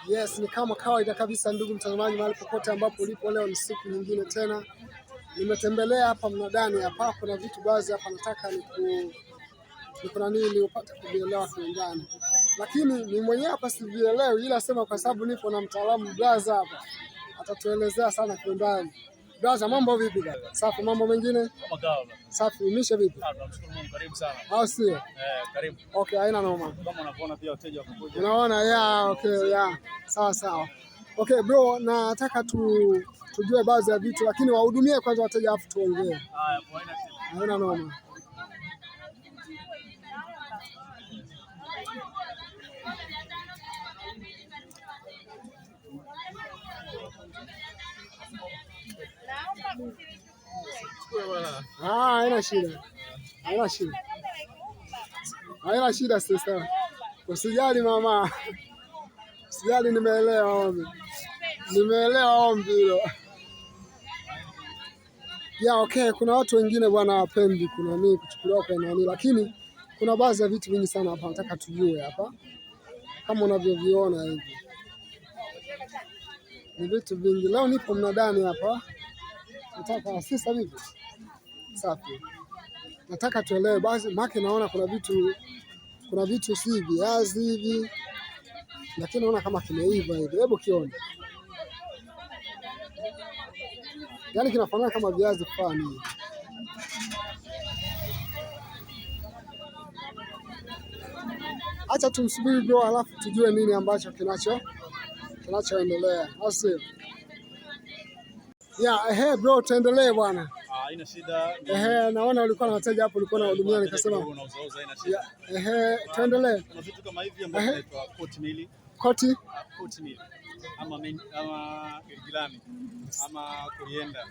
Yes, ni kama kawaida kabisa, ndugu mtazamaji, mahali popote ambapo ulipo, leo ni siku nyingine tena nimetembelea hapa mnadani hapa, kuna vitu baadhi hapa nataka niku nani ili upate kuvielewa kiundani, lakini ni mwenyewe hapa sivielewi, ila sema kwa sababu nipo na mtaalamu blaza hapa atatuelezea sana kiundani. Blaza, mambo vipi bwana? Safi, mambo mengine Kama kawa bwana. safi, umishe vipi? Ah, tunamshukuru Mungu, karibu sana. Au sio? Eh, karibu. Okay, haina noma. Kama unavyoona pia wateja wamekuja. Unaona, yeah, okay, yeah. Sawa sawa. Okay bro, nataka tujue baadhi ya vitu lakini wahudumie kwanza wateja afu tuongee. Haya, poa, haina shida. Haina noma. Ah, haina shida. Haina shida. Haina shida sister. Usijali mama. Usijali, nimeelewa ombi. Nimeelewa ombi hilo. Yeah, okay, kuna watu wengine bwana hawapendi kuna nini kuchukuliwa kwa nani, lakini kuna baadhi ya vitu vingi sana hapa nataka tujue hapa, kama unavyoviona hivi ni vitu vingi. Leo nipo mnadani hapa, nataka sasa vipi? Safi, nataka tuelewe basi, maana naona kuna vitu si viazi hivi, lakini naona kama kimeiva hivi. Hebu kione, yaani kinafanana kama viazi fulani hivi. Acha tumsubiri bro, alafu tujue nini ambacho kinachoendelea, au sio? Yeah, ehe bro, tuendelee bwana. Ah, haina shida. Ehe, naona ulikuwa na wateja hapo, ulikuwa unahudumia, nikasema Unauza uza, haina shida. Yeah, ehe, tuendelee. Kuna vitu kama hivi ambavyo vinaitwa oatmeal, Koti oatmeal ama ama giligilani ama coriander,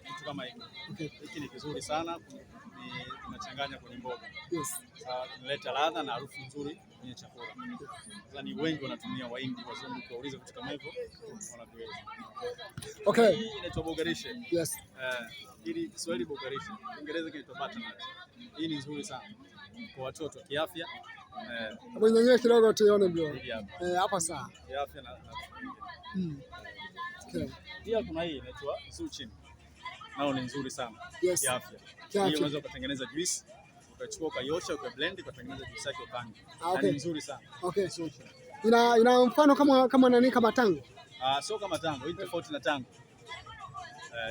kitu kama hiki. Okay. Hiki ni kizuri sana, ni tunachanganya kwenye mboga. Sawa, kinaleta ladha na harufu nzuri kwenye chakula. Sasa ni wengi wanatumia, Wahindi, Wazungu, kuwauliza vitu kama hivyo wanaviweza. Hii inaitwa bogarishe. Ili Kiswahili bogarishe, Kiingereza kinaitwa butternut. Hii ni nzuri sana kwa watoto kiafya. Hebu nyenyee kidogo tuione bro. Hili hapa. Eh, hapa sawa. Kiafya na Okay. Pia kuna hii inaitwa zucchini. Nao ni nzuri sana kiafya. Kiafya. Hii unaweza ukatengeneza juice, ukachukua ukaiosha, ukablend, ukatengeneza juice yake ukanywa. Ah, okay. Na ni nzuri sana. Zucchini. Ina mfano kama nani, kama tango. Ah, sio kama tango, hii tofauti na tango.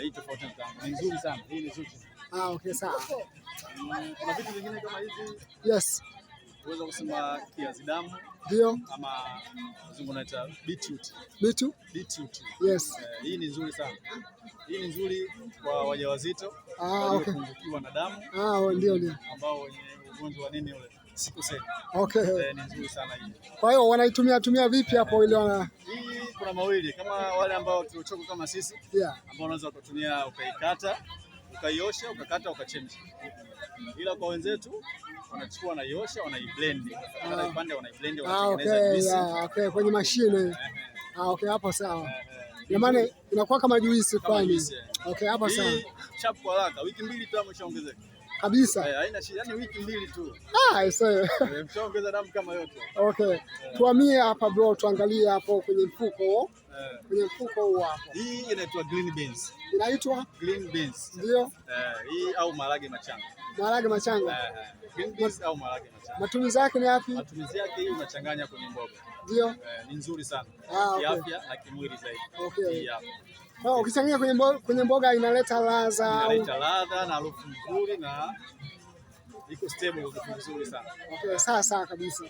Hii tofauti na tango. Ni nzuri sana. Hii ni zucchini. Ah, okay, sawa. Kuna vitu vingine kama hivi, unaweza kusema kiazi damu ama wazungu wanaita beetroot. Bitu? Beetroot. Yes. Hii ni nzuri sana. Hii ni nzuri kwa wajawazito, waliopungukiwa na damu, Ah, ndio ndio. ambao wenye ugonjwa wa nini ule sickle cell. Ni nzuri sana hii. Kwa hiyo wanaitumia tumia vipi hapo ili wana Hii kuna mawili kama wale ambao tuliochoka kama sisi ambao unaweza ukatumia ukaikata, ukaiosha, ukakata, ukachemsha. Ila kwa wenzetu wanachukua wanaiosha, wanaiblend. Wakikata vipande wanaiblend, wanatengeneza juisi. Yeah, okay, kwenye mashine. Ah, okay, hapo sawa. Ina maana inakuwa kama juisi Kama fulani. juisi, eh. Okay, hapo sawa. Hii chap kwa haraka, wiki mbili tu ameshaongezeka. Kabisa. Eh, haina shida, yani wiki mbili tu. Ah, sawa. Mshaongeza damu kama yote. Okay. Tuhamie hapa bro, tuangalie hapo kwenye mfuko. Kwenye mfuko huu hapo. Hii inaitwa green beans. Inaitwa Green beans. Ndio. Hii au maharage machanga. Maharage machanga. Green beans au maharage machanga. Matumizi yake ni yapi? Matumizi yake hii unachanganya kwenye mboga. Ndio. Ni nzuri sana. Ah, okay. Kiafya na kimwili zaidi. Hii hapa. Oh, ukichanganya kwenye mboga inaleta ladha au Inaleta ladha na harufu nzuri na iko stable kwa vizuri sana. Okay, sawa sawa kabisa.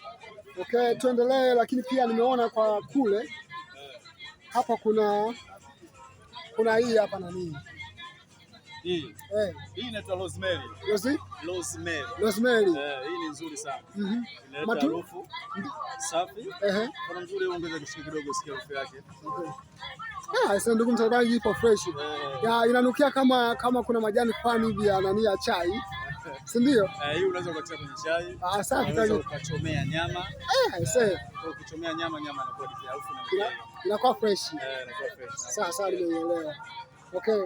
Okay, tuendelee, lakini pia nimeona kwa kule hapa kuna hii hapa nani? Hii. Hii inaitwa rosemary. Rosi? Rosemary. Rosemary. Hii ni nzuri sana. Inaleta harufu safi. Kuna mzuri ongeza kitu kidogo usikie harufu yake. Okay. Ah, sasa ndugu mtazamaji, ipo fresh. Ya, inanukia kama kuna majani fulani hivi ya nani ya chai. Si ndio? Hii unaweza ukatia kwenye chai. Ah, safi Unaweza kabisa. ukachomea nyama. Sasa. Kwa ukichomea nyama, nyama inakuwa ni harufu na Inakuwa fresh. Inakuwa fresh. Sawa sawa, nimeielewa. Okay.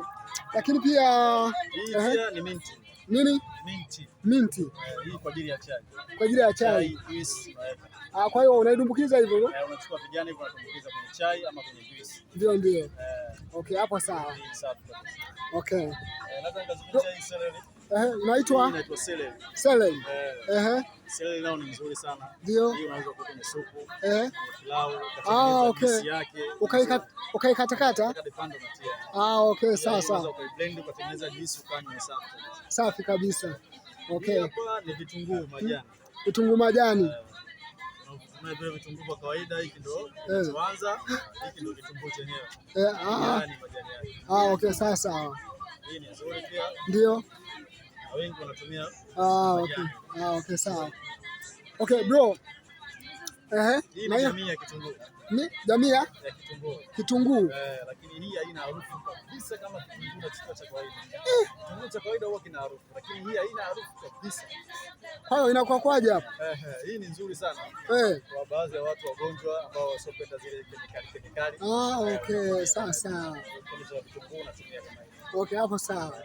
Lakini pia Hii pia ni mint. Nini? Minti. Minti. Hii kwa ajili ya chai. Kwa ajili ya chai. Chai, juice unaweka. Ah, kwa hiyo unaidumbukiza hivyo? Unachukua vijani hivyo unatumbukiza kwenye chai ama kwenye juice. Ndio, ndio. Okay, hapo sawa. Hii safi kabisa. Okay. Labda nikazungumzia hii celery. Inaitwa? Inaitwa celery. Celery. Celery nao ni nzuri sana. Ndio. Hii unaweza kuweka kwenye supu, kwenye pilau, ukatengeneza juice yake. Ukaikatakata? Ah, okay, sawa sawa. Unaweza ukaiblend ukatengeneza juice ukanywa, safi kabisa. Safi kabisa. Okay. Hapa ni vitunguu majani. Vitunguu majani. Unatumia vile vitunguu kwa kawaida, hiki ndio kinachoanza, hiki ndio kitunguu chenyewe. Majani yake. Ah, okay, sawa sawa. Hii ni nzuri pia. Ndio. Na wengi wanatumia. Ah, okay. Ah, okay, sawa. Okay, bro. Hii ni jamii ya kitunguu. Ni jamii ya kitunguu. Kitunguu. Lakini hii haina harufu kabisa kama kitunguu cha kawaida. Kitunguu cha kawaida huwa kina harufu, lakini hii haina harufu kabisa. Kwa hiyo inakuwa kwaje hapo? Hii ni nzuri sana. Kwa baadhi ya watu wagonjwa ambao wasiopenda zile kemikali. Ah, okay, sawa sawa. Kitunguu unatumia kama hivi. Okay, hapo sawa.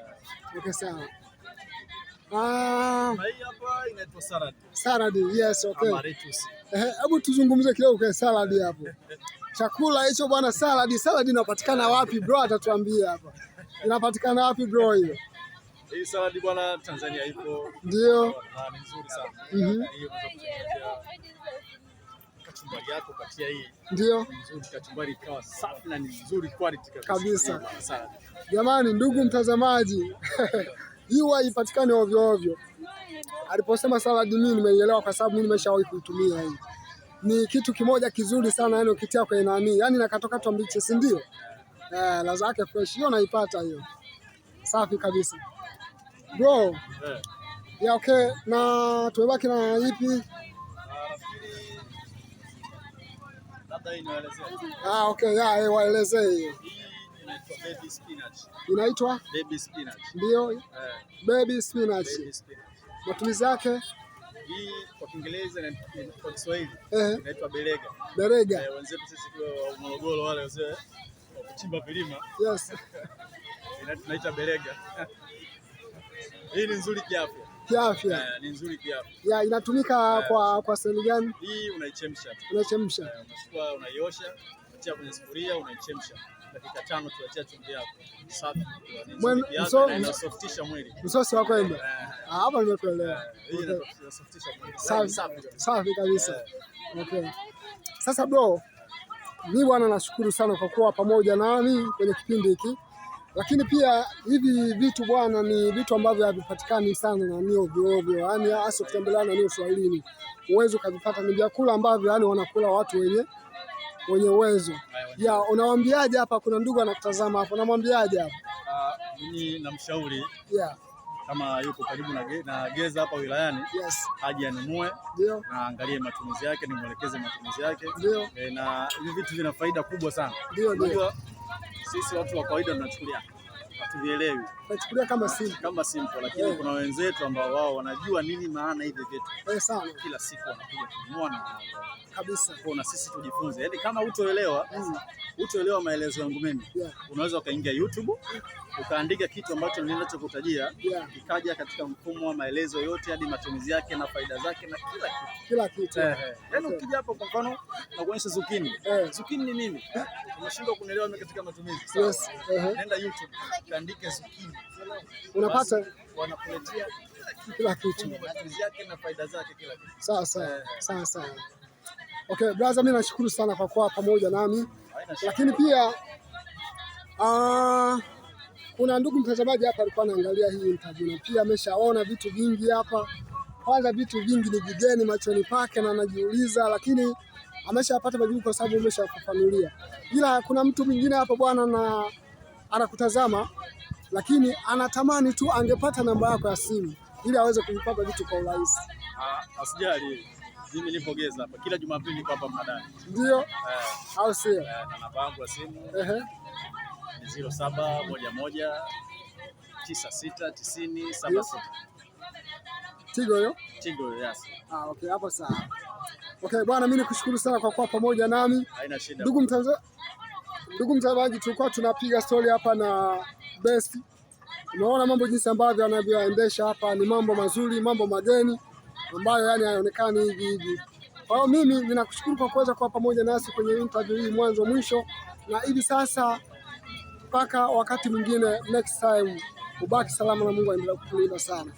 Okay, sawa. Na hii hapa inaitwa salad. Salad, yes, okay. Ama lettuce. Hebu tuzungumzie kidogo kwa salad hapo. Chakula hicho bwana, salad, salad inapatikana wapi bro? Atatuambia hapa. Inapatikana wapi bro hiyo? Hii salad bwana Tanzania ipo. Ndio. Na ni nzuri sana. Hiyo unaweza kutengenezea kachumbari yako katia hii. Ndio. Nzuri, kachumbari ikawa safi na ni nzuri quality kabisa. Kabisa. Jamani ndugu mtazamaji, hii haipatikani ovyo ovyo. Aliposema salad mimi nimeielewa kwa sababu mimi nimeshawahi kuitumia hii. Ni kitu kimoja kizuri sana, yani ukitia kwenye nani, yani nakatokatwa mbichi, si ndio? Ladha yake fresh. Hiyo naipata hiyo. Safi kabisa. Bro. Yeah, okay. Na tumebaki na ipi? Ah, okay, yeah, waelezee hiyo. Inaitwa baby spinach. Inaitwa baby spinach. Ndio. Baby spinach. Baby spinach. Matumizi yake? Hii kwa Kiingereza na kwa Kiswahili inaitwa berega. Berega. Wenzetu sisi kwa Morogoro wale wazee wa kuchimba vilima. Yes. Tunaita berega. Hii ni nzuri kiafya. Kiafya. Ni nzuri kiafya. Ya, inatumika kwa sehemu gani? Hii unaichemsha. Unaichemsha. Unachukua, unaiosha, unatia kwenye sufuria, unaichemsha. Dakika 5 tuachia chumvi yako. Safi. Inasoftisha mwili. Msosi wako ndio. Hapa nimekuelewa. Hii inasoftisha mwili. Safi kabisa. Okay. Sasa bro, mimi bwana nashukuru sana kwa kuwa pamoja nami kwenye kipindi hiki. Lakini pia hivi vitu bwana ni vitu ambavyo havipatikani sana na ni ovyo ovyo. Yaani hasa kutembeleana ni Uswahilini. Uwezo kuvipata ni vyakula ambavyo yani wanakula watu wenye uwezo. Ya, unawaambiaje hapa? Kuna ndugu anakutazama hapo. Unamwambiaje hapa? Mimi namshauri kama yuko karibu na Geza hapa wilayani, yes, aje anunue na angalie matumizi yake, nimuelekeze matumizi yake. Na hivi vitu vina faida kubwa sana. Ndio. Sisi watu wa kawaida tunachukulia hatuvielewi. Tunachukulia kama simple. Kama simple, lakini kuna wenzetu ambao wao wanajua nini maana hivi vitu. Sana. Kila siku wanakuja kununua na wanaondoka. Kabisa. Kwa na sisi tujifunze. Yaani kama hutoelewa, hutoelewa maelezo yangu mimi. Unaweza ukaingia YouTube, ukaandika kitu ambacho ninachokutajia, ikaja katika mfumo wa maelezo yote hadi matumizi yake na faida zake na kila kitu. Kila kitu. Yaani ukija hapo kwa mfano na kuonyesha zucchini. Zucchini ni nini? Umeshindwa kunielewa mimi katika matumizi. Sawa. Yes. Nenda YouTube, kaandike zucchini. Unapata wanakuletea kila kitu. Matumizi yake na faida zake kila kitu. Sawa sawa. Sawa sawa. Okay, brother, mimi nashukuru sana kwa kuwa pamoja nami. Lakini pia kuna ndugu mtazamaji hapa alikuwa anaangalia hii interview na pia ameshaona vitu vingi hapa. Kwanza vitu vingi ni vigeni machoni pake na anajiuliza, lakini ameshapata majibu kwa sababu umeshafafanulia. Ila kuna mtu mwingine hapa bwana na anakutazama, lakini anatamani tu angepata namba yako ya simu ili aweze kuvipata vitu kwa urahisi. Asijali. Mimi nipo Geza hapa. Kila Jumapili niko hapa mnadani. Ndio? Au sio? Na namba yangu ya simu ni 0711 96 90 76. Tigo hiyo? Tigo, yes. Ah, okay, hapo sawa. Okay, bwana mimi nikushukuru sana kwa kuwa pamoja nami. Haina shida. Ndugu mtazamaji, tulikuwa tunapiga story hapa na Best. Umeona mambo jinsi ambavyo anavyoendesha hapa, ni mambo mazuri, mambo mageni ambayo yani hayaonekani hivi hivi. Kwa hiyo mimi ninakushukuru kwa kuweza kuwa pamoja nasi kwenye interview hii mwanzo mwisho, na hivi sasa mpaka wakati mwingine, next time, ubaki salama na Mungu aendelee kukulinda sana.